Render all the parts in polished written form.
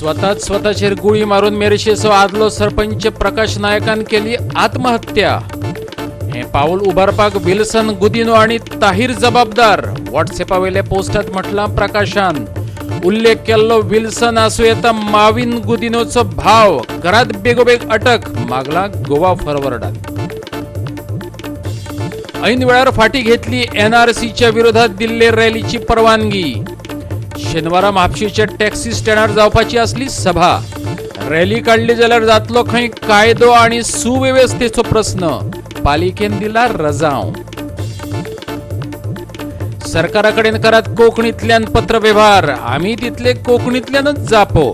स्वताच स्वताचेर गुळी मारून मेरशेचो आदलो सरपंच प्रकाश नायकान केली आत्महत्या. हें पावल उबारपाक विल्सन गुदिनो आनी ताहीर जबाबदार. व्हॉट्सएपावेल्या पोस्टात म्हटलां प्रकाशान. उल्लेख केल्लो विल्सन आसूं येता माविन गुदिनोचो भाव. घरात बेगोबेग अटक मागला गोवा फॉरवर्डान. ऐन वेळार फाटी घेतली एनआरसीच्या विरोधात दिल्ले रॅलीची परवानगी. शेनवारा म्हापशेच्या टॅक्सी स्टँडार जावपाची आसली सभा. रॅली काडली जाल्यार जातलो खंय कायदो आनी सुवेवस्थेचो प्रस्न. पालिकेन दिला रजांव. सरकारा कडेन करात कोंकणींतल्यान पत्रवेव्हार. आमी तितले कोंकणींतल्यानच जापो.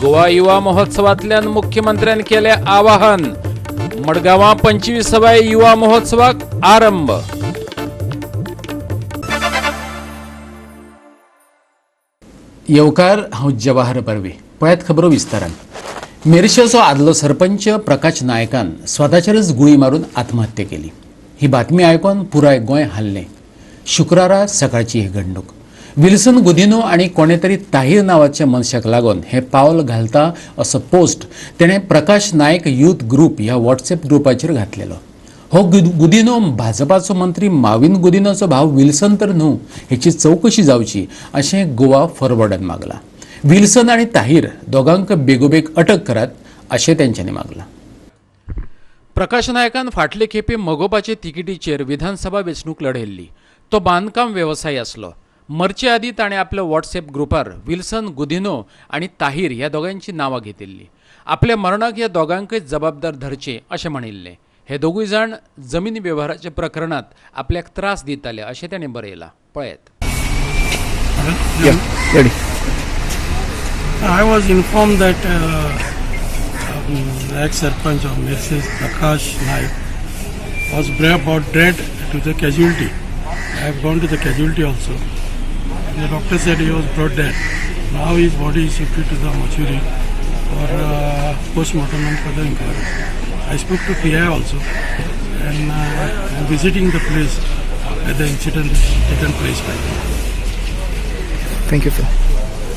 गोवा युवा महोत्सवांतल्यान मुख्यमंत्र्यान केलें आवाहन. मडगांवां 25व्या युवा महोत्सवाक आरंभ. येवकार, हांव जवाहर बर्वे. पळयात खबरो विस्तारान. मेरशेचो आदलो सरपंच प्रकाश नायकान स्वताचेरच गुळी मारून आत्महत्या केली. ही बातमी आयकून पुराय गोंय हाल्लें. शुक्रारा सकाळची ही घडणूक. विल्सन गुदिनो आनी कोणे तरी ताहीर नांवाच्या मनशाक लागून हें पावल घालता असो पोस्ट तेणें प्रकाश नायक यूथ ग्रुप ह्या व्हॉट्सएप ग्रुपाचेर घातलेलो. हो गुदिनो भाजपाचो मंत्री माविन गुदिनोचो भाव विल्सन तर न्हू हेची चवकशी जावची अशें गोवा फॉरवर्डान मागलां. विल्सन आनी ताहीर दोगांक बेगोबेग अटक करात अशें तेंच्यांनी मागलां. प्रकाश नायकान फाटले खेपे मगोपाचे तिकेटीचेर विधानसभा वेंचणूक लढयल्ली. तो बांदकाम वेवसायी आसलो. मरचे आदीं ताणें आपल्या व्हॉट्सएप ग्रुपार विल्सन गुदिनो आनी ताहीर ह्या दोगांयची नांवां घेतिल्लीं. आपल्या मरणाक ह्या दोगांकय जबाबदार धरचें अशें म्हणिल्लें. हे दोगूय जाण जमीन वेव्हाराच्या प्रकरणांत आपल्याक त्रास दिताले अशें ताणें बरयलां. पळयात. Yeah, ready. I was informed that ex-sarpanch of Merces, Prakash Naik, was brought dead to the casualty. I have gone to the casualty also. And the doctor said he was brought dead. Now his body is shifted to the mortuary for post-mortem and further inquiry. I spoke to PI also, and I'm visiting the place where the incident has taken place right now. Thank you, sir.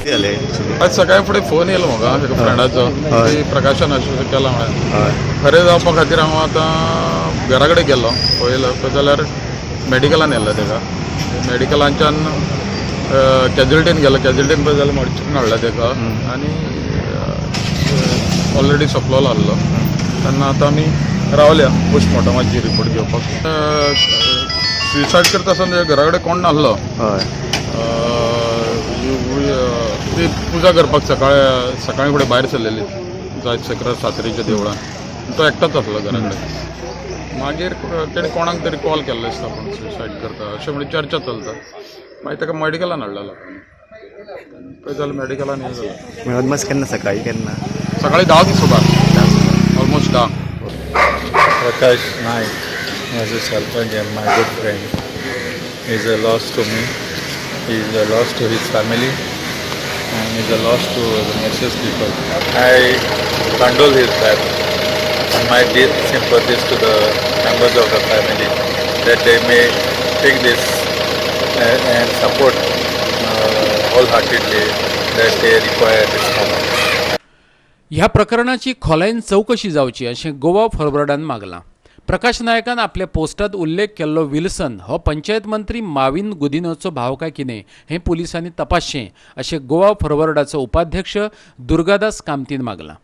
जालें? आज सकाळी फुडें phone येयलो म्हाका एका फ्रेंडाचो की प्रकाशान अशें केलां म्हळ्यार. खरें जावपा खातीर हांव आतां घरा कडेन गेल्लो. पळयलो पळय जाल्यार मेडिकलान येयल्लो तेका. मेडिकलांच्यान कॅज्युलिटीन गेलो. कॅज्युलिटीन पळय जाल्यार मॉर्चरीन हाडला तेका आनी ऑलरेडी सोंपलोलो आहलो. तेन्ना आतां आमी रावल्या पोस्टमॉर्टमाची रिपोर्ट घेवपाक. सुसायड करता आसतना तेज्या घरा कडेन कोण नासलो. ती पुजा करपाक सकाळी सकाळी फुडें भायर सरलेली जाय शकरा सातेरीच्या देवळान. तो एकटोच आसलो घरा कडेन. मागीर तेणें कोणाक तरी कॉल केल्लो दिसता आपूण सुसायड करता अशें म्हणून चर्चा चलता. मागीर ताका मेडिकलान हाडला लोकांनी. पळय जाल्यार मेडिकलान हें जालें. म्हणजे अदमास केन्ना, सकाळी केन्ना? सकाळी 10 सुमार, almost 10. Prakash Naik was a sarpanch and my good friend. Is a loss to me. He is a loss to his family and is a loss to the Merces people. I condole his death and my deep sympathies to the members of the family that they may take this and support wholeheartedly that they require this moment. ह्या प्रकरणाची खोलायेन चवकशी जावची अशें गोवा फॉरवर्डान मागलां. प्रकाश नायकान आपल्या पोस्टात उल्लेख केल्लो विल्सन हो पंचायत मंत्री माविन गुदिनोचो भाव काय कितें हें पुलिसांनी तपासचें अशें गोवा फॉरवर्डाचो उपाध्यक्ष दुर्गादास कामतीन मागलां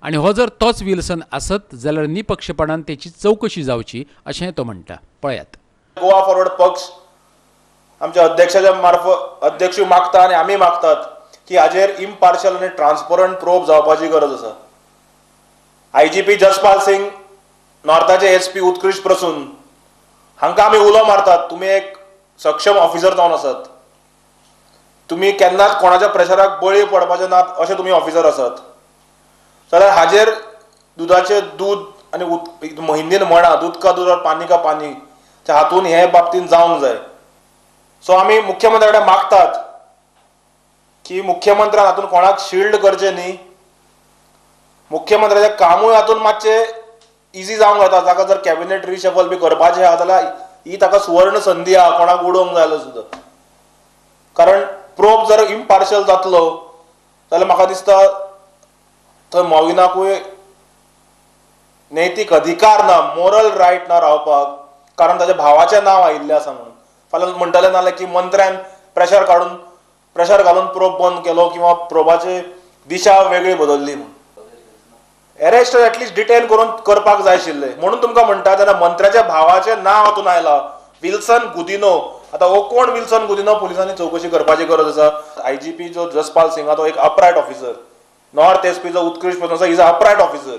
आनी हो जर तोच विल्सन आसत जाल्यार निपक्षपणान तेची चवकशी जावची अशें तो म्हणटा. पळयात. गोवा फॉरवर्ड पक्ष आमच्या अध्यक्षाच्या मार्फत अध्यक्षूय मागता आनी आमी मागतात की हाजेर इम्पार्शल आनी ट्रान्सपरंट प्रोब जावपाची गरज आसा. आयजीपी जसपाल सिंग, नॉर्थाचे एसपी उत्कृष्ट प्रसून हांकां आमी उलो मारतात, तुमी एक सक्षम ऑफिसर जावन आसात, तुमी केन्नाच कोणाच्या प्रेशराक बळी पडपाचे नात अशे तुमी ऑफिसर आसात, जाल्यार हाजेर दुदाचें दूद आनी हिंदीन म्हणा, दूध का दूध और पानी का पानी, त्या हातून हे बाबतींत जावंक जाय. सो आमी मुख्यमंत्र्या कडेन मागतात की मुख्यमंत्र्यान हातून कोणाक शिल्ड करचें न्ही. मुख्यमंत्र्याचें कामूय हातून मातशें इजी जावंक जाता. ताका जर कॅबिनेट रिशफल बी करपाचें आहा जाल्यार ही ताका सुवर्ण संदी आहा कोणाक उडोवंक जाय जाल्यार सुद्दां, कारण प्रोब जर इम्पार्शल जातलो जाल्यार म्हाका दिसता थंय मॉविनाकूय नैतीक अधिकार ना, मोरल रायट ना रावपाक, कारण ताच्या भावाचें नांव आयिल्लें आसा म्हणून. फाल्यां म्हणटलें नाल्यार की मंत्र्यान प्रेशर घालून प्रोब बंद केलो किंवा प्रोबाची दिशा वेगळी बदलली म्हणून. एरेस्ट एटलिस्ट डिटेन करून करपाक जाय आशिल्लें. म्हणून तुमकां म्हणटा, तेन्ना मंत्र्याच्या भावाचें नांव हातून आयलां, विल्सन गुदिनो. आतां हो कोण विल्सन गुदिनो, पुलिसांनी चवकशी करपाची गरज आसा. IGP जो जसपाल सिंग तो एक upright officer, north SP जो उत्कृश्ट आसा, is a upright officer.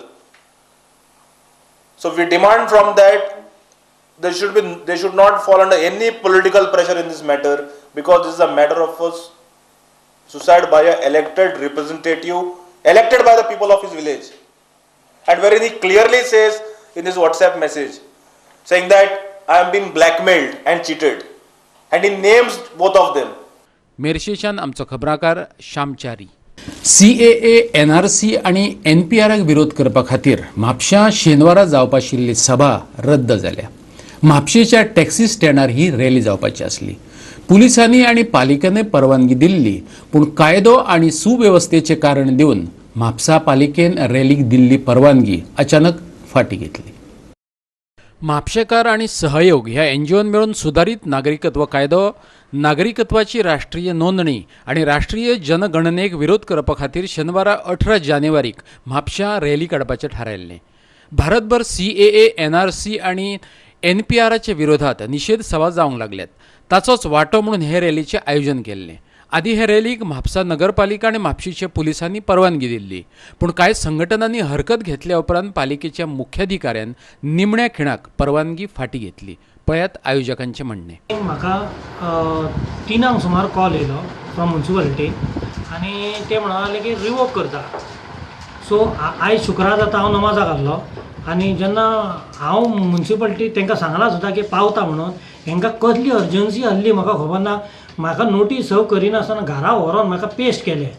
So we demand from that they should not fall under any political pressure in this matter, because this is a matter of a suicide by a elected representative, elected by the people of his village, and wherein he clearly says in his WhatsApp message saying that I am being blackmailed and cheated, and he names both of them. मेरशेच्यान आमचो खबराकार श्यामचारी. CAA, NRC आनी एनपीआराक विरोध करपा खातीर म्हापश्यां शेनवारा जावपा आशिल्ली सभा रद्द जाल्या. म्हापशेच्या टॅक्सी स्टँडार ही रॅली जावपाची आसली. पुलिसांनी आनी पालिकेन परवानगी दिल्ली, पूण कायदो आनी सुवेवस्थेचें कारण दिवन म्हापसा पालिकेन रॅलीक दिल्ली परवानगी अचानक फाटीं घेतली. म्हापशेकार आनी सहयोग ह्या एनजीओन मेळून सुदारीत नागरिकत्व कायदो, नागरिकत्वाची राष्ट्रीय नोंदणी आनी राष्ट्रीय जनगणनेक विरोध करपा खातीर शेनवारा 18 जानेवारीक म्हापश्यां रॅली काडपाचें थारायल्लें. भारतभर सीएए, एनआरसी आनी एनपीआराच्या विरोधात निशेध सभा जावंक लागल्यात. ताचोच वांटो म्हणून हे रॅलीचें आयोजन केल्लें. आदी हे रॅलीक म्हापसा नगरपालिका आनी म्हापशेच्या पुलिसांनी परवानगी दिल्ली, पूण कांय संघटनांनी हरकत घेतल्या उपरांत पालिकेच्या मुख्याधिकाऱ्यान निमण्या खिणाक परवानगी फाटीं घेतली. पळयात आयोजकांचें म्हणणें. म्हाका 3क सुमार कॉल येयलो फ्रॉम मुन्सिपालिटी आनी ते म्हणूंक लागले की रिवोक करता. सो आयज शुक्रार जाता, हांव नमाजाक आसलो आनी जेन्ना हांव मुन्सिपालिटी तांकां सांगलां सुद्दां की पावता म्हणून, हेंकां कसली अर्जन्सी आहली म्हाका खबर ना. म्हाका नोटीस सर्व करिनासतना घरा व्हरोन म्हाका पेस्ट केलें,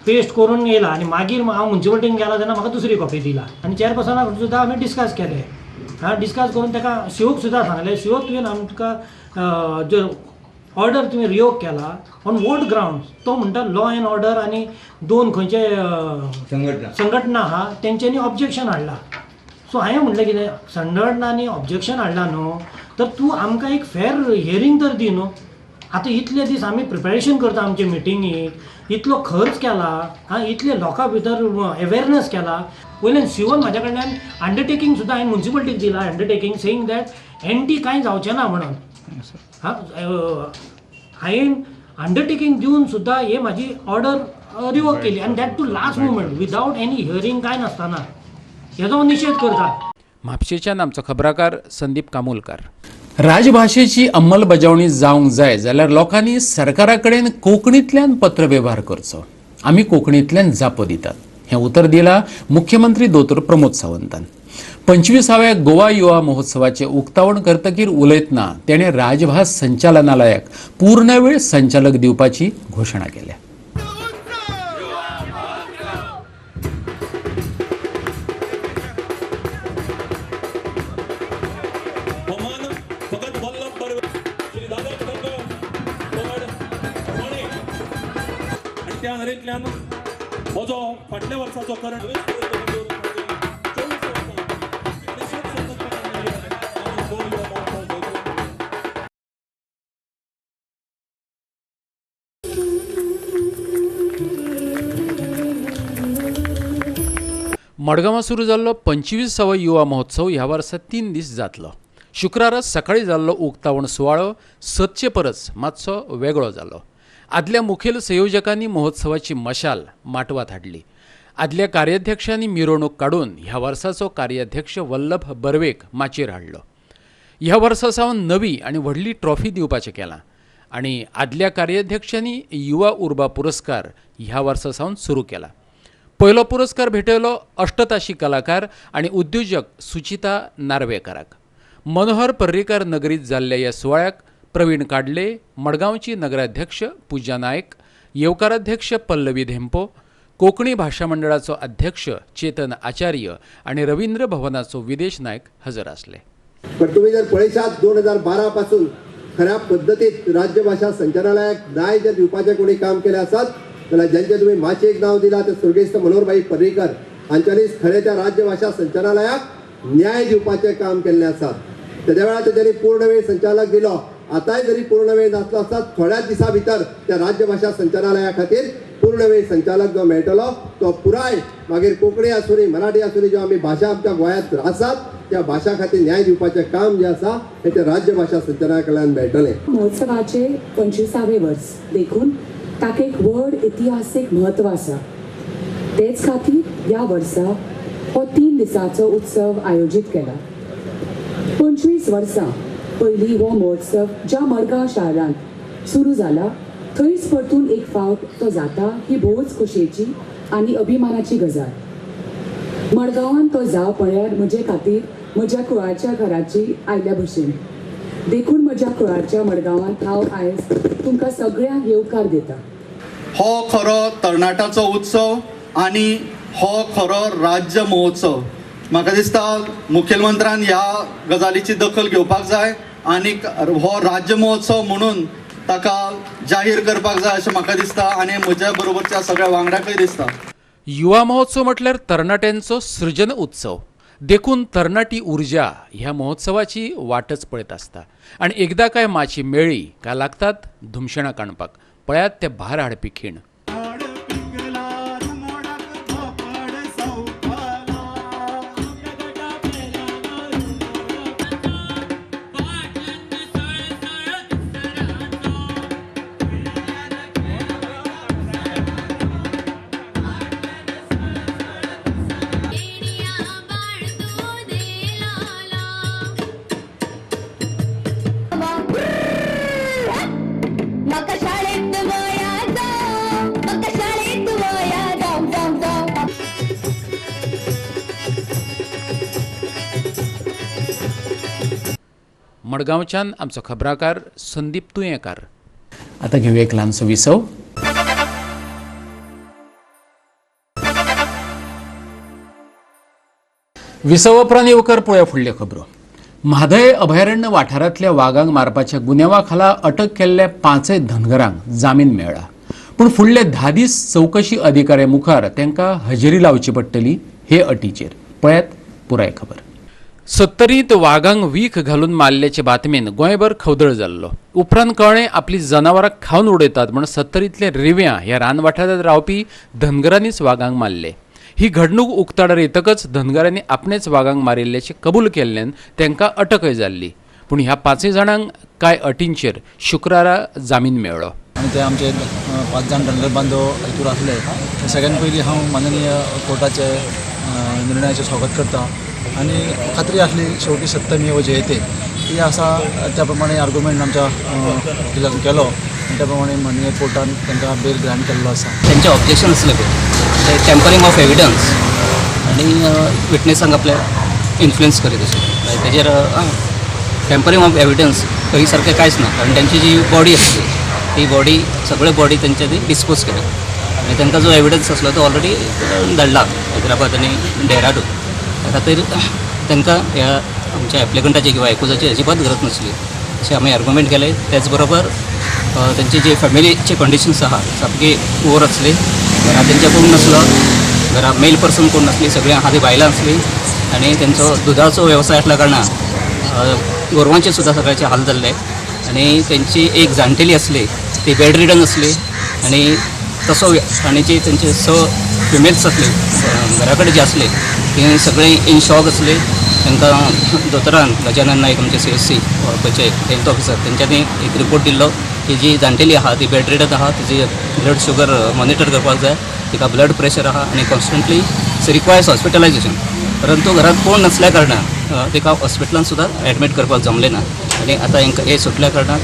पेस्ट करून येयला आनी मागीर हांव मुन्सिपालिटीन गेला तेन्ना म्हाका दुसरी कॉपी दिला आनी चेअरपर्सनाक सुद्दां आमी डिस्कस केलें. आं, डिस्कस करून ताका सीओक सुद्दां सांगलें, सीओ तुवें आमकां जर ऑर्डर तुवें रिवोक केला ऑन what ground? तो म्हणटा लॉ एंड ऑर्डर आनी दोन खंयचे संघटना आहा तेंच्यांनी ऑब्जेक्शन हाडला. सो हांवें म्हणलें, कितें संघटनांनी ऑब्जेक्शन हाडला न्हू, तर तूं आमकां एक फेर हियरींग तर दी न्हू. आतां इतले दीस आमी प्रिपेरेशन करता आमचे मिटिंगेक, इतलो खर्च केला, आं, इतले लोकां भितर अवेरनस केला. वयल्यान सीओन म्हाज्या कडल्यान अंडरटेकींग सुद्दां हांवें मुन्सिपालिटीक दिला, अंडरटेकींग सेईंग that anti कांय जावचें ना म्हणून. हां, हांवें अंडरटेकींग दिवन सुद्दां हे म्हाजी ऑर्डर रिवोक केली आनी that too last moment, without any hearing, कांय नासतना. हेजो हांव निशेध करता. म्हापशेच्यान आमचो खबराकार संदीप कामुलकार. राजभाशेची अंमलबजावणी जावंक जाय जाल्यार लोकांनी सरकारा कडेन कोंकणींतल्यान पत्रवेव्हार करचो. आमी कोंकणींतल्यान जापो दितात, हें उतर दिलां मुख्यमंत्री दोतोर प्रमोद सावंतान. 25व्या गोवा युवा महोत्सवाचें उक्तावण करतकीर उलयतना तेणें राजभास संचालनालयाक पूर्णवेळ संचालक दिवपाची घोशणा केल्या. भोवमान फकत वल्लभ बर्वे, श्री दादा पटंग फणे आनी त्या नरेंतल्यान म्हजो फाटल्या वर्साचो करंट 24 वर्सां कितलेशेच संकल्पना गोवा युवा महोत्सव जैतिवंत. मडगांवां सुरू जाल्लो 25वो युवा महोत्सव ह्या वर्सा 3 दीस जातलो. शुक्रारा सकाळीं जाल्लो उक्तावण सुवाळो सदचे परस मातसो वेगळो जालो. आदल्या मुखेल संयोजकांनी महोत्सवाची मशाल माटवात हाडली. आदल्या कार्याध्यक्षांनी मिरवणूक काडून ह्या वर्साचो कार्याध्यक्ष वल्लभ बर्वेक माचयेर हाडलो. ह्या वर्सा सावन नवी आनी व्हडली ट्रॉफी दिवपाचें केलां आनी आदल्या कार्याध्यक्षांनी युवा उर्बा पुरस्कार ह्या वर्सा सावन सुरू केला. पयलो पुरस्कार भेटयलो अष्टताशी कलाकार आनी उद्योजक सुचिता नार्वेकाराक. मनोहर पर्रीकार नगरीत जाल्ल्या ह्या सुवाळ्याक प्रवीण काडले, मडगांवची नगराध्यक्ष पूजा नायक, येवकाराध्यक्ष पल्लवी धेंपो, कोंकणी भाशा मंडळाचो अध्यक्ष चेतन आचार्य आनी रवींद्र भवनाचो विदेश नायक हजर आसले. पण तुम्ही जर पळयशात, 2012 पासून खऱ्या पद्दतीत राज्यभाशा संचालनालयाक न्याय जर दिवपाचें कोणी काम केलें आसत जाल्यार ज्यांचे तुम्ही माचयेक नांव दिलां ते स्वर्गेस्त मनोहरभाई पर्रीकर. हांच्यांनीच खरें त्या राज्यभाशा संचालनालयाक न्याय दिवपाचें काम केल्लें आसा. तेद्या वेळार तेंच्यांनी पूर्ण वेळ संचालक दिलो. आतांय जरी पूर्ण वेळ नासलो आसता थोड्याच दिसां भितर त्या राज्यभाशा संचालनालया खातीर पूर्ण वेळ संचालक जो मेळटलो तो पुराय मागीर कोंकणी आसूं मराठी आसूं ज्यो आमी भाशा आमच्या गोंयांत आसात त्या भाशा खातीर न्याय दिवपाचें काम जें आसा हें त्या राज्यभाशा संचालनालया कडल्यान मेळटलें. महोत्सवाचे 25वें वर्स देखून ताका एक व्हड इतिहासीक म्हत्व आसा. तेच खातीर ह्या वर्सा हो 3 दिसांचो उत्सव आयोजीत केला. 25 वर्सां पयलीं हो महोत्सव ज्या मडगांव शारांत सुरू जाला थंयच परतून एक फावट तो जाता ही भोवच खोशयेची आनी अभिमानाची गजाल. मडगांवान तो जावप म्हळ्यार म्हजे खातीर म्हज्या कुळाच्या घराची आयल्या भशेन. देखून म्हज्या कुळाच्या मडगांवांत हांव आयज तुमकां सगळ्यांक येवकार दिता. हो खरो तरणाट्याचो उत्सव आनी हो खरो राज्य महोत्सव. म्हाका दिसता मुखेलमंत्र्यान ह्या गजालीची दखल घेवपाक जाय आनी हो राज्य महोत्सव म्हणून ताका जाहीर करपाक जाय अशें म्हाका दिसता आनी म्हज्या बरोबरच्या सगळ्या वांगड्याकय दिसता. युवा महोत्सव म्हटल्यार तरणाट्यांचो सृजन उत्सव. देखून तरणाटी उर्जा ह्या महोत्सवाची वाटच पळयत आसता आनी एकदां काय माची मेळ्ळी काय लागतात धुमशेणां कांडपाक. पळयात ते भार हाडपी खीण. मडगांवच्यान आमचो खबराकार संदीप तुयेंकार. आतां घेवया एक ल्हानसो विसव. विसव उपरांत येवकार पळोवया फुडल्यो खबरो. म्हादय अभयारण्य वाठारांतल्या वागांक मारपाच्या गुन्यांवा खाला अटक केल्ल्या 5 धनगरांक जामीन मेळ्ळा. पूण फुडले 10 दीस चवकशी अधिकाऱ्या मुखार तांकां हजेरी लावची पडटली हे अटीचेर. पळयात पुराय खबर. 70त वागांक वीख घालून मारल्याचे बातमेन गोंयभर खवदळ जाल्लो. उपरांत कळ्ळें आपली जनावरां खावन उडयतात म्हण 70तले रिव्यां ह्या रान वाठारांत रावपी धनगरांनीच वागांक मारले. ही घडणूक उक्ताडार येतकच धनगरांनी आपणेच वागांक मारिल्ल्याचें कबूल केल्ल्यान तांकां अटकय जाल्ली. पूण ह्या 5 जाणांक कांय अटींचेर शुक्रारा जामीन मेळ्ळो. आनी ते आमचे 5 जाण धनगर बांधव हितूर आसले. सगळ्यान पयलीं हांव माननीय कोर्टाचे निर्णयाचें स्वागत करता आनी खात्री आसली शेवटी सत्यमेव जयते ती आसा त्या प्रमाणे आर्ग्युमेंट आमच्या वकिलान केलो आनी त्या प्रमाणे माननीय कोर्टान तांकां बेल ग्रांट केल्लो आसा. तेंचें ऑब्जेक्शन आसलें पळय ते टेम्परींग ऑफ एविडन्स आनी विटनेसांक आपल्या इन्फ्लुयन्स करीत अशें तेजेर टेम्परींग ऑफ एविडन्स खंय सारकें कांयच ना, कारण तेंची जी बॉडी आसली ती बॉडी सगळे बॉडी तेंच्यांनी डिस्पोज केल्या आनी तांकां जो एविडन्स आसलो तो ऑलरेडी धाडला हैदराबाद आनी डेहराडून. त्या खातीर तांकां ह्या आमच्या एप्लिकंटाची किंवा एक्युजाची अजिबात गरज नासली अशें आमी आर्ग्युमेंट केलें. त्याच बरोबर तेंची जी फॅमिलीची कंडिशन्स आहा सामकी पुअर आसली, घरा तेंच्या कोण नासलो, घरा मेल पर्सन कोण नासली, सगळीं आहा ती बायलां आसली आनी तेंचो दुदाचो वेवसाय आसल्या कारणान गोरवांचे सुद्दां सगळ्याचे हाल जाल्ले आनी तेंची एक जाणटेली आसली ती बेड रिडन आसली आनी तसो आनी जी तेंचे 6 फिमेल्स आसली घरा कडेन जे आसले ती सगळीं इन शॉक आसली. तांकां दोतोरान गजानन नायक आमचे CSC खंयचे हेल्थ ऑफिसर तेंच्यांनी एक रिपोर्ट दिल्लो की जी जाणटेली आहा ती बेड रिडन आहा, तिजी ब्लड शुगर मॉनिटर करपाक जाय, तिका ब्लड प्रेशर आहा आनी कॉन्स्टंटली रिक्वायर्स हॉस्पिटलायजेशन. परंतु घरात कोण नसल्या कारणान तिका हॉस्पिटलान सुद्दां एडमीट करपाक जमलें ना आनी आतां हेंकां हे सुटल्या कारणान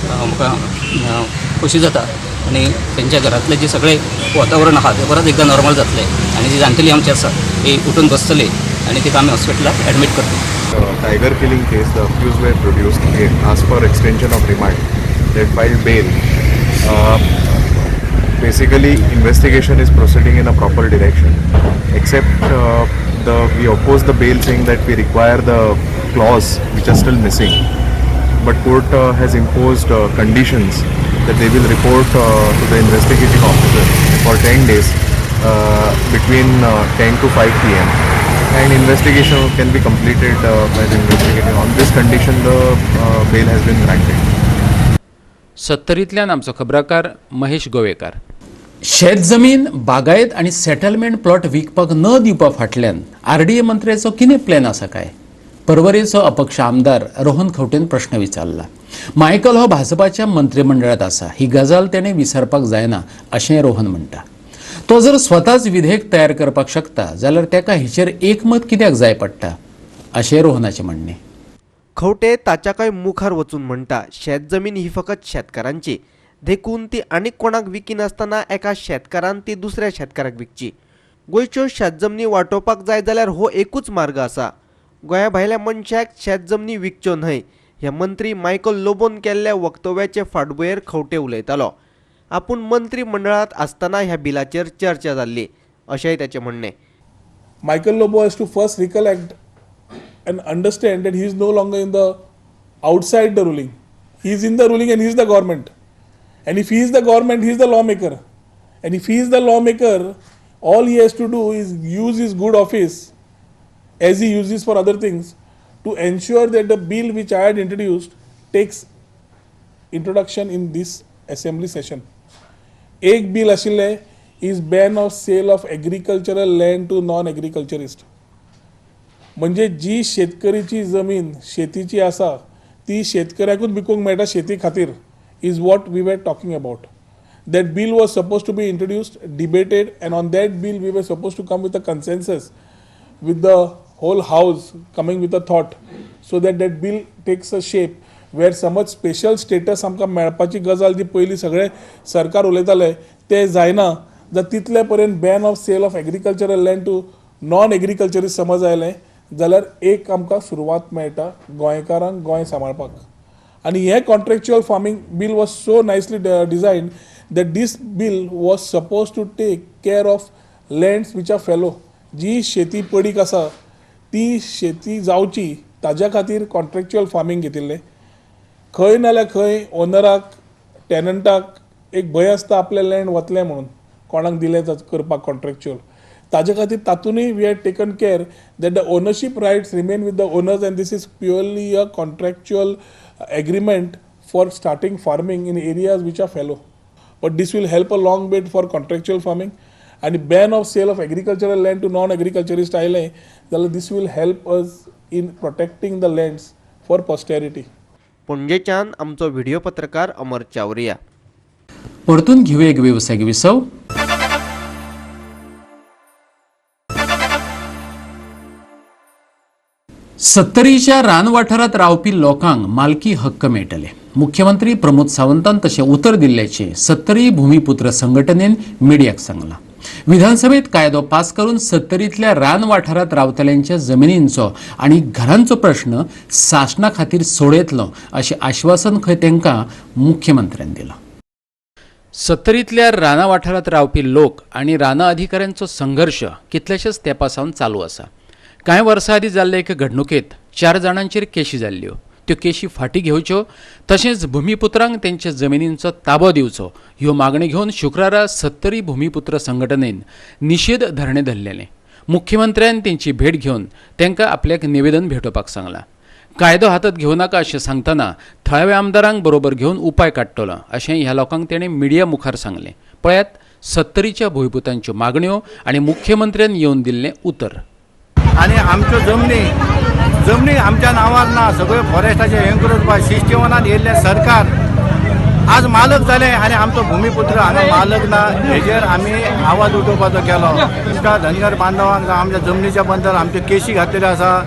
म्हाका खोशी जाता आनी तेंच्या घरांतलें जें सगळें वातावरण आहा तें परत एकदां नॉर्मल जातलें आनी जी जाणटेली आमची आसा ती उठून बसतली आनी तिका आमी हॉस्पिटलाक एडमीट करतली. Tiger killing case, the accused were produced, they asked for extension of remand, they filed bail. Basically, investigation is proceeding in a proper direction, except we oppose the bail, saying that we require the clause which are still missing. But court has imposed conditions that they will report to the investigating officer for 10 days between 10 to 5 p.m. and investigation can be completed by the investigating. On this condition, the bail has been granted. सत्तरींतल्यान आमचो खबराकार महेश गोवेकार. शेत जमीन, बागायत आनी settlement plot विकपाक न दिवपा फाटल्यान RDA मंत्र्याचो कितें प्लॅन आसा काय, परवरेचो अपक्ष आमदार रोहन खंवटेन प्रश्न विचारला. मायकल हो भाजपाच्या मंत्रिमंडळात आसा ही गजाल तेणें विसरपाक जायना अशें रोहन म्हणटा. तो जर स्वताच विधेयक तयार करपाक शकता जाल्यार ताका हेचेर एकमत कित्याक जाय पडटा अशें रोहनाचें म्हणणें. खंवटे ताच्याकय मुखार वचून म्हणटा, शेत जमीन ही फकत शेतकारांची, देखून ती आनीक कोणाक विकिनासतना एका शेतकारान ती दुसऱ्या शेतकाराक विकची. गोंयच्यो शेत जमनी वाटोवपाक जाय जाल्यार हो एकूच मार्ग आसा. गोंया भायल्या मनशाक शेत जमनी विकच्यो न्हय हे मंत्री मायकल लोबोन केल्ल्या वक्तव्याचे फाटभुंयेर खंवटे उलयतालो. आपूण मंत्री मंडळांत आसतना ह्या बिलाचेर चर्चा जाल्ली अशेंय ताचें म्हणणें. Michael Lobo has to first recollect and understand that he is no longer in the outside the ruling. He is in the ruling and he is the government. And if he is the government, he is the lawmaker. And if he is the lawmaker, all he has to do is use his good office, as he uses for other things, to ensure that the bill which I had introduced takes introduction in this assembly session. एक bill आशिल्लें is ban of sale of agricultural land to non agriculturist. म्हणजे जी शेतकरीची जमीन शेतीची आसा ती शेतकऱ्याकूच विकूंक मेळटा शेती खातीर is what we were talking about. That bill was supposed to be introduced, debated, and on that bill we were supposed to come with a consensus with the whole house coming with a thought so that that bill takes a shape where समज special status आमकां मेळपाची गजाल जी पयलीं सगळे सरकार उलयताले ते जायना जर तितले पर्यंत ban of sale of agricultural land to non agriculturist समज आयलें जाल्यार एक आमकां सुरवात मेळटा गोंयकारांक गोंय सांबाळपाक. आनी हें contractual farming bill was so nicely designed that this bill was supposed to take care of lands which are fallow. जी शेती पडीक आसा ती शेती जावची ताज्या खातीर कॉन्ट्रॅक्च्युअल फार्मींग घेतिल्लें. खंय नाल्यार खंय ओनराक टेनंटाक एक भंय आसता आपलें लँड वतलें म्हणून कोणाक दिलें करपाक कॉन्ट्रॅक्च्युअल. ताजे खातीर तातूंतय we had taken care that the ownership rights remain with the owners and this is purely a contractual agreement for starting farming in areas which are fallow. But this will help a long bit for contractual farming. आनी ban of sale of agricultural land to non agriculturist आयलें जाल्यार this will help us in protecting the lands for posterity. पणजेच्यान आमचो video पत्रकार अमर चावरिया. परतून घेवया एक वेवसायीक विसव. सत्तरीच्या रान वाठारांत रावपी लोकांक मालकी हक्क मेळटले. मुख्यमंत्री प्रमोद सावंतान तशें उतर दिल्ल्याचें सत्तरी भूमिपुत्र संघटनेन मिडियाक सांगलां. विधानसभेत कायदो पास करून सत्तरींतल्या रान वाठारांत रावतल्यांच्या जमिनींचो आनी घरांचो प्रश्न सासणा खातीर सोडयतलो अशें आश्वासन खंय तांकां मुख्यमंत्र्यान दिलां. सत्तरींतल्या राना वाठारांत रावपी लोक आनी राना अधिकाऱ्यांचो संघर्श कितल्याशाच तेंपा सावन चालू आसा. कांय वर्सां आदीं जाल्ले एके घडणुकेंत 4 जाणांचेर केशी जाल्ल्यो. त्यो केशी फाटीं घेवच्यो तशेंच भूमिपुत्रांक तेंच्या जमिनींचो ताबो दिवचो ह्यो मागणी घेवन शुक्रारा सत्तरी भूमिपुत्र संघटनेन निशेध धरणें धरलेलें. मुख्यमंत्र्यान तेंची भेट घेवन तांकां आपल्याक निवेदन भेटोवपाक सांगलां. कायदो हातांत घेवं नाका अशें सांगतना थळाव्या आमदारांक बरोबर घेवन उपाय काडटलो अशें ह्या लोकांक तेणें मिडिया मुखार सांगलें. पळयात सत्तरीच्या भूंयपुतांच्यो मागण्यो आनी मुख्यमंत्र्यान येवन दिल्लें उतर. आनी आमच्यो जमनी जमनी आमच्या नांवार ना, सगळ्यो फॉरेस्टाचे एन्क्रोच 61 येयल्लें सरकार आज मालक जाले आनी आमचो भूमिपुत्र हांगा मालक ना, हेजेर आमी आवाज उठोवपाचो केलो. आमच्या धनगर बांधवांक आमच्या जमनीच्या बद्दल आमच्यो केशी घातलेल्यो आसा,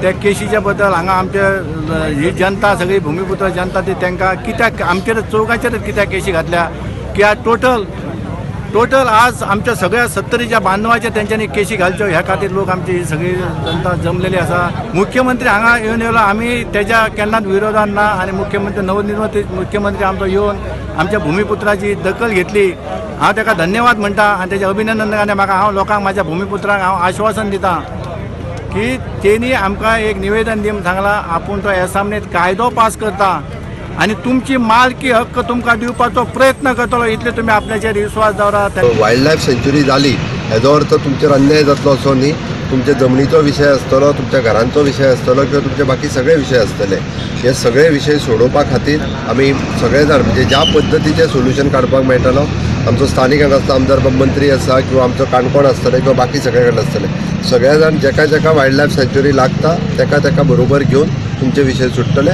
त्या केशीच्या बद्दल हांगा आमचे ही जनता सगळी भूमिपुत्र जनता ती तांकां कित्याक आमचेर चौगाचेरच कित्याक केशी घातल्या की आज टोटल टोटल आज आमच्या सगळ्या सत्तरीच्या बांधवाच्या तेंच्यांनी केशी घालच्यो ह्या खातीर लोक आमची सगळी जनता जमलेली आसा. मुख्यमंत्री हांगा येवन येयलो, आमी तेज्या केन्नाच विरोधान ना आनी मुख्यमंत्री नवनिर्वाचित मुख्यमंत्री आमचो येवन आमच्या भूमिपुत्राची दखल घेतली. हांव ताका धन्यवाद म्हणटा आनी तेजें अभिनंदन आनी म्हाका हांव लोकांक म्हाज्या भूमिपुत्रांक हांव आश्वासन दिता की तेणी आमकां एक निवेदन दिवन सांगलां आपूण तो एसामनेत कायदो पास करता आनी तुमची मालकी हक्क तुमकां दिवपाचो प्रयत्न करतलो, इतले तुमी आपल्याचेर विश्वास दवरात. वायल्ड लायफ सँच्युरी जाली हेजो अर्थ तुमचेर अन्याय जातलो असो न्ही. तुमच्या जमनीचो विशय आसतलो, तुमच्या घरांचो विशय आसतलो किंवा तुमचे बाकी सगळे विशय आसतले. हे सगळे विशय सोडोवपा खातीर आमी सगळे जाण म्हणजे ज्या पद्दतीचें सोल्युशन काडपाक मेळटलो, आमचो स्थानीक हांगासलो आमदार मंत्री आसा किंवा आमचो काणकोण आसतले किंवा बाकी सगळे कडेन आसतले, सगळे जाण जेका जेका वायल्ड लायफ सँच्युरी लागता तेका तेका बरोबर घेवन तुमचे विशय सुट्टले.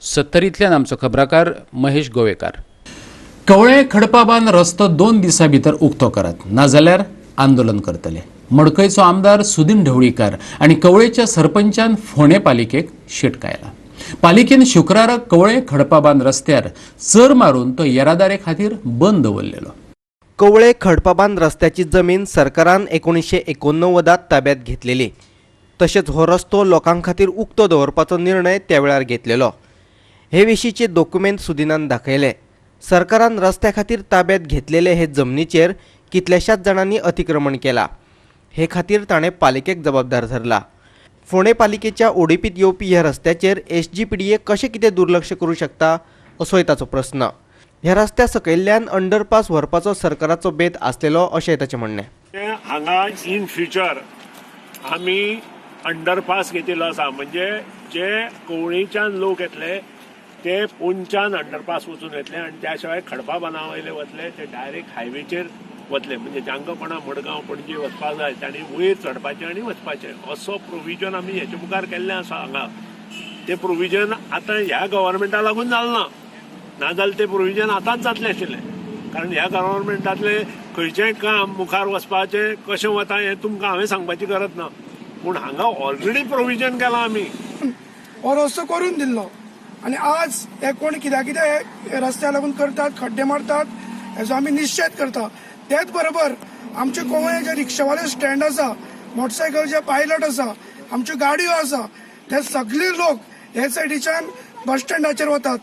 सत्तरींतल्यान आमचो खबराकार महेश गोवेकार. कवळे खडपाबान रस्तो 2 दिसां भितर उक्तो करात, नाजाल्यार आंदोलन करतले. मडकयचो आमदार सुदीन ढवळीकार आनी कवळेच्या सरपंचान फोंडें पालिकेक शिटकायला. पालिकेन शुक्राराक कवळे खडपाबान रस्त्यार चर मारून तो येरादारी खातीर बंद दवरलेलो. कवळे खडपाबान रस्त्याची जमीन सरकारान 1989 ताब्यात घेतलेली. तशेंच हो रस्तो लोकां खातीर उक्तो दवरपाचो निर्णय त्या वेळार घेतलेलो. हे विशींचे दोकुमेंत सुदिनान दाखयले. सरकारान रस्त्या खातीर ताब्यात घेतलेले हे जमनीचेर कितल्याशाच जाणांनी अतिक्रमण केला. हे खातीर ताणें पालिकेक जबाबदार धरला. फोंडें पालिकेच्या ओडीपीत येवपी ह्या रस्त्याचेर SGPDA कशें कितें दुर्लक्ष करूं शकता असोय ताचो प्रस्न. ह्या रस्त्या सकयल्ल्यान अंडरपास व्हरपाचो सरकाराचो बेत आसलेलो अशें ताचें म्हणणें. हांगा इन फ्युचर आमी अंडरपास घेतिल्लो आसा, म्हणजे जे कवळीच्यान लोक येतले ते पोंच्यान अंडरपास वचून येतले आनी त्या शिवाय खडपा बांदा वयले वतले ते डायरेक्ट हायवेचेर वतले. म्हणजे जांकां कोणा मडगांव पणजे वचपाक जाय तांणी वयर चडपाचें आनी वचपाचें असो प्रोविजन आमी हेचे मुखार केल्लें आसा. हांगा तें प्रोविजन आतां ह्या गव्हर्मेंटा लागून जालें ना, नाजाल्यार तें प्रोविजन आतांच जातलें आशिल्लें. कारण ह्या गव्हर्मेंटांतलें खंयचेंय काम मुखार वचपाचें कशें वता हें तुमकां हांवें सांगपाची गरज ना, पूण हांगा ऑलरेडी प्रोविजन केलां आमी. हो रस्तो करून दिल्लो आनी आज हे कोण कित्याक कितें रस्त्या लागून करतात, खड्डे मारतात, हेजो आमी निशेध करता. तेच बरोबर आमचे कवळे जे रिक्षावाले स्टँड आसा, मोटरसायकल जे पायलट आसा, आमच्यो गाडयो आसा, ते सगळे लोक हे सायडीच्यान बस स्टँडाचेर वतात.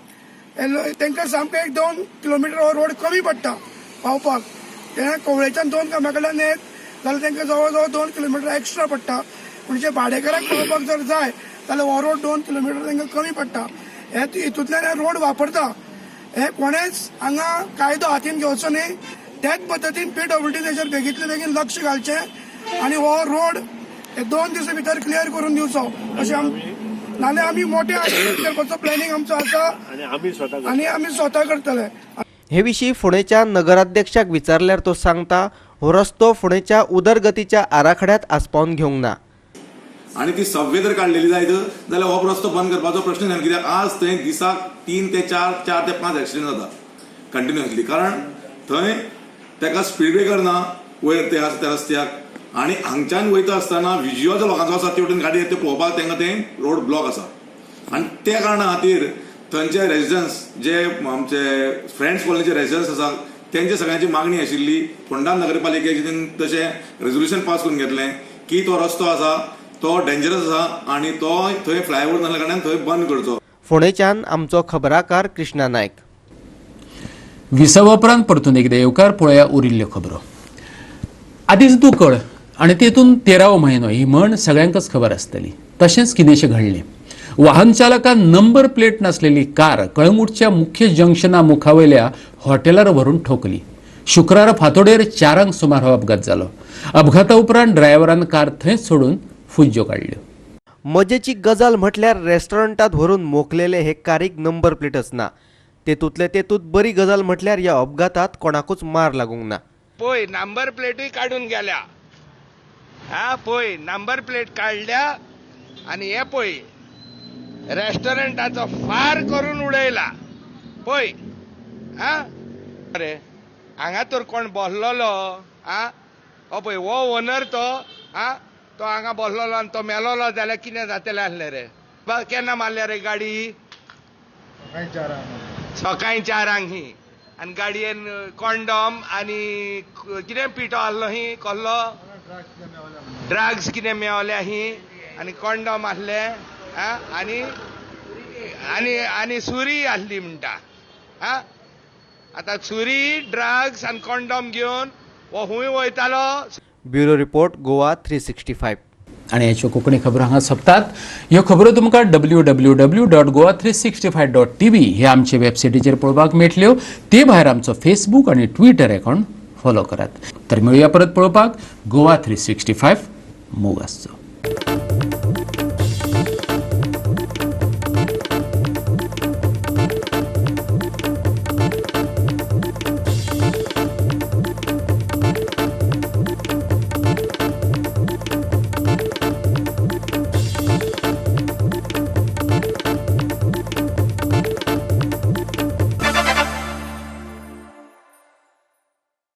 तांकां सामकें 1-2 किलोमिटर हो रोड कमी पडटा पावपाक. तेन्ना कवळेच्यान 2 कामा कडल्यान येत जाल्यार तांकां जवळ जवळ 2 किलोमिटर एक्स्ट्रा पडटा. पूण जे भाडेकारांक पावपाक जर जाय जाल्यार हो रोड 2 किलोमिटर तांकां कमी पडटा. हे हितूंतल्यान हे रोड वापरता. हे कोणेच हांगा कायदो हातीन घेवचो न्ही. त्याच पद्दतीन PWD तेचेर बेगीतले बेगीन लक्ष घालचें आनी हो रोड 2 दिसां भितर क्लियर करून दिवचो अशें नाल्यार आमी मोठे आंदोलन करपाचो प्लॅनिंग आमचो आसा आनी आमी स्वता करतले. हे विशीं फोंडेच्या नगराध्यक्षाक विचारल्यार तो सांगता हो रस्तो फोंडेच्या उदरगतीच्या आराखड्यात आस्पावन घेवंक ना. आनी ती सव्वे जर काडलेली जायत जाल्यार हो रस्तो बंद करपाचो प्रश्न न्ही, कित्याक आज थंय दिसाक 3 ते 4, 4 ते 5 एक्सिडंट जाता कंटिन्युअसली. कारण थंय ताका स्पीड ब्रेकर ना वयर ते आसा त्या रस्त्याक, आनी हांगच्यान वयता आसतना विज्युअल जो लोकांचो आसा ते वटेन गाडी येता ते पळोवपाक तांकां तें रोड ब्लॉक आसा. आनी त्या कारणा खातीर थंयचे रेजिडन्स जे आमचे फ्रेंड्स कॉलनीचे रेजिडन्स आसा तेंचे सगळ्यांची मागणी आशिल्ली फोंडा नगरपालिकेचे तशें रेजोल्युशन पास करून घेतलें की तो रस्तो आसा तो डेंजरस आसा आनी तो थंय फ्लायओवर नासल्या कारणान थंय बंद करचो. फोंडेच्यान आमचो खबराकार कृष्णा नायक. विसवा उपरांत परतून एकदा येवकार. पळोवया उरिल्ल्यो खबरो. आदींच दुकळ आनी तेतून 13वो म्हयनो ही म्हण सगळ्यांकच खबर आसतली. तशेंच कितेंशें घडलें. वाहन चालकान नंबर प्लेट नासलेली कार कळंगूटच्या मुख्य जंक्शना मुखावयल्या हॉटेलार व्हरून ठोकली. शुक्रारा फांतोडेर 4 सुमार हो अपघात जालो. अपघाता उपरांत ड्रायव्हरान कार थंयच सोडून फुज्ज्यो काडल्यो. मजेची गजाल म्हटल्यार रेस्टॉरंटात व्हरून मोखलेले हे कारीक नंबर प्लेटच ना. तेतूंतले तेतूंत बरी गजाल म्हटल्यार ह्या अपघातात कोणाकूच मार लागूंक ना. पळय नंबर प्लेटूय काडून गेल्या, हा पळय नंबर प्लेट काडल्या आनी हे पळय रेस्टॉरंटाचो फार करून उडयला पळय. हा अरे हांगा तर कोण बसलेलो, हा हो पळय हो ओनर तो, हा तो हांगा बसलेलो आनी तो मेलोलो जाल्यार कितें जातलें आसलें रे. केन्ना मारल्या रे गाडी? सकाळी 4 ही. आनी गाडयेन कॉन्डॉम आनी कितें पिठो आसलो ही कसलो ड्रग्स कितें मेवल्या ही आनी कॉन्डॉम आसले आनी आनी आनी सुरी आसली म्हणटा. हा आतां सुरी ड्रग्स आनी कॉन्डॉम घेवन हो हुंय वयतालो. Bureau report, Goa 365. आनी ह्याच्यो कोंकणी खबरो हांगा सोंपतात. ह्यो खबरो तुमकां www.goa365.tv हे आमचे वेबसायटीचेर पळोवपाक मेळटल्यो. ते भायर आमचो फेसबूक आनी ट्विटर अकावंट फॉलो करात. तर मेळुया परत पळोवपाक गोवा 365. मोग आसचो.